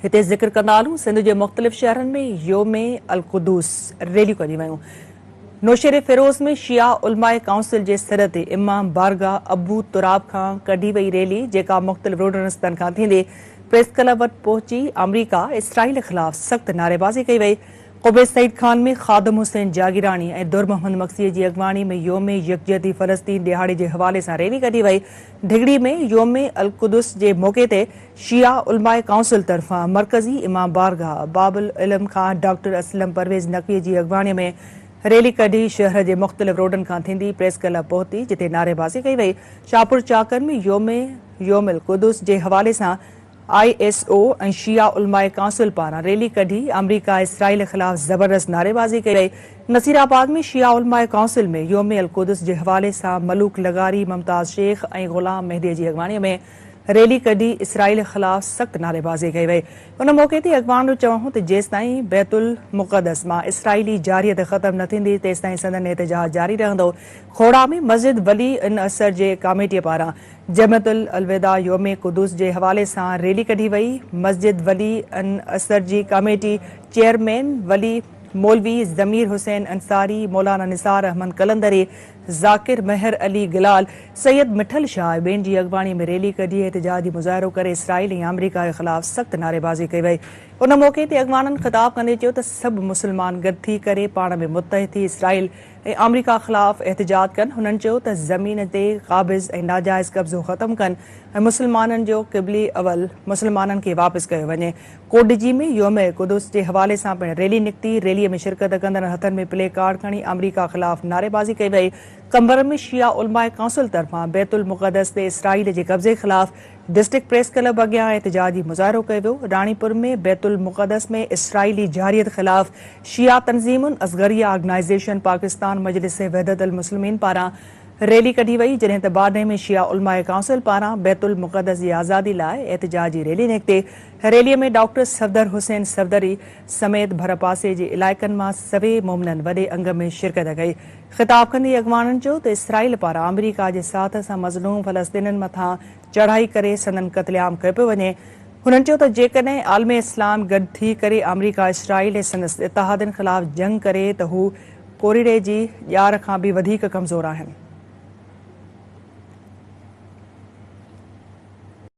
هتي ذڪر ڪندا هلون سنڌ جي مختلف شهرن ۾ يوم القدوس ريليون ڪڍيون ويون. نوشهري فيروز ۾ شيعا علماء ڪائونسل جي سڏ تي امام بارگاهه ابو تراب کان ڪڍي وئي ريلي جيڪا مختلف روڊن رستن کان ٿيندي پريس ڪلب وٽ پهچي آمريڪا اسرائيل خلاف سخت نعريبازي ڪئي وئي. قبي سعيد خان ۾ خادم حسين جاگيراڻي ۽ در محمد مگسي جي اڳواڻي ۾ يوم يڪجهتي فلسطين ڏهاڙي جي حوالي سان ريلي ڪڍي وئي. ڊگهڙي ۾ يوم القدس جي موقعي تي شيعا علماء ڪائونسل طرفان مرڪزي امام بارگاهه باب العلم کان ڊاڪٽر اسلم پرويز نقوي جي اڳواڻي ۾ ريلي ڪڍي شهر جي مختلف روڊن کان ٿيندي پريس ڪلب پهتي جتي نعريبازي ڪئي وئي. شاهپور چاڪر ۾ يوم يوم القدس جي حوالي سان I S O ۽ شيعا علماء ڪائونسل پاران ريلي ڪڍي آمريڪا اسرائيل خلاف زبردست نعريبازي ڪئي وئي. نصير آباد ۾ شيعا علماء ڪائونسل ۾ يوم القدس جي حوالي سان ملوڪ لغاري، ممتاز شيخ ۽ غلام مهدي جي اڳواڻي ۾ ريلي ڪڍي اسرائيل خلاف سخت نعريبازي ڪئي وئي. ان موقعي تي اڳواڻن جو چوڻ هو ته جيستائين بيت المقدس مان اسرائيلي جارحيت ختم نه ٿيندي تيستائين سندن احتجاج جاري رهندو. کوڙا ۾ مسجد ولي النصر جي ڪاميٽي پاران جمعة الوداع يوم قدس جي حوالي سان ريلي ڪڍي وئي. مسجد ولي النصر جي ڪاميٽي چيئرمين ولي مولوي ضمير حسين انصاري، مولانا نثار احمد قلندري، ذاڪر مهر علي گلال، سيد مٺل شاهه ۽ ٻين جي اڳواڻي ۾ ريلي ڪڍي احتجاجي مظاهرو ڪري اسرائيل ۽ آمريڪا جي خلاف سخت نعريبازي ڪئي وئي. ان موقعي تي اڳواڻن خطاب ڪندي چيو ته سڀ مسلمان گڏ ٿي ڪري پاڻ ۾ متحد ٿي اسرائيل ۽ آمريڪا خلاف احتجاج ڪن. هنن چيو ته زمين تي قابض ۽ ناجائز قبضو ختم ڪن ۽ مسلمانن جو قبلي اول مسلمانن کي واپس ڪيو وڃي. ڪوٽڏجي ۾ يوم قدس جي حوالي سان پڻ ريلي نڪتي، ريلي ۾ شرڪت ڪندڙن هٿن ۾ پلي ڪارڊ کڻي آمريڪا خلاف نعريبازي ڪئي وئي، قمبر ۾ شيعا علماء ڪائونسل طرفان بيت المقدس تي اسرائيل جي قبضي خلاف ڊسٽرڪٽ پريس ڪلب اڳيان احتجاجي مظاهرو ڪيو ويو، راڻيپور ۾ بيت المقدس ۾ اسرائيلي جارحيت خلاف شيعا تنظيمن اصغريه آرگنائيزيشن پاڪستان مجلس وحدت المسلمين پاران ريلي ڪڍي وئي، جڏهن ته بارني ۾ شيعا علماء ڪائونسل پاران بيت المقدس جي آزادي لاء احتجاجي ريلي نڪتي. ريلي ۾ ڊاڪٽر صفدر حسين صفدري سميت ڀرپاسي جي علائقن مان سوين مومنن وڏي انگ ۾ شرڪت ڪئي. خطاب ڪندي اڳواڻن چيو ته اسرائيل پاران آمريڪا جي ساٿ سان مظلوم فلسطينين مٿان چڙهائي ڪري سندن قتل عام ڪيو پيو وڃي. هنن چيو ته جيڪڏهن عالم اسلام گڏ ٿي ڪري آمريڪا اسرائيل ۽ سندس اتحادين خلاف جنگ ڪري ته هو ڪوريڙي جي ڄار کان به وڌيڪ ڪمزور آهن.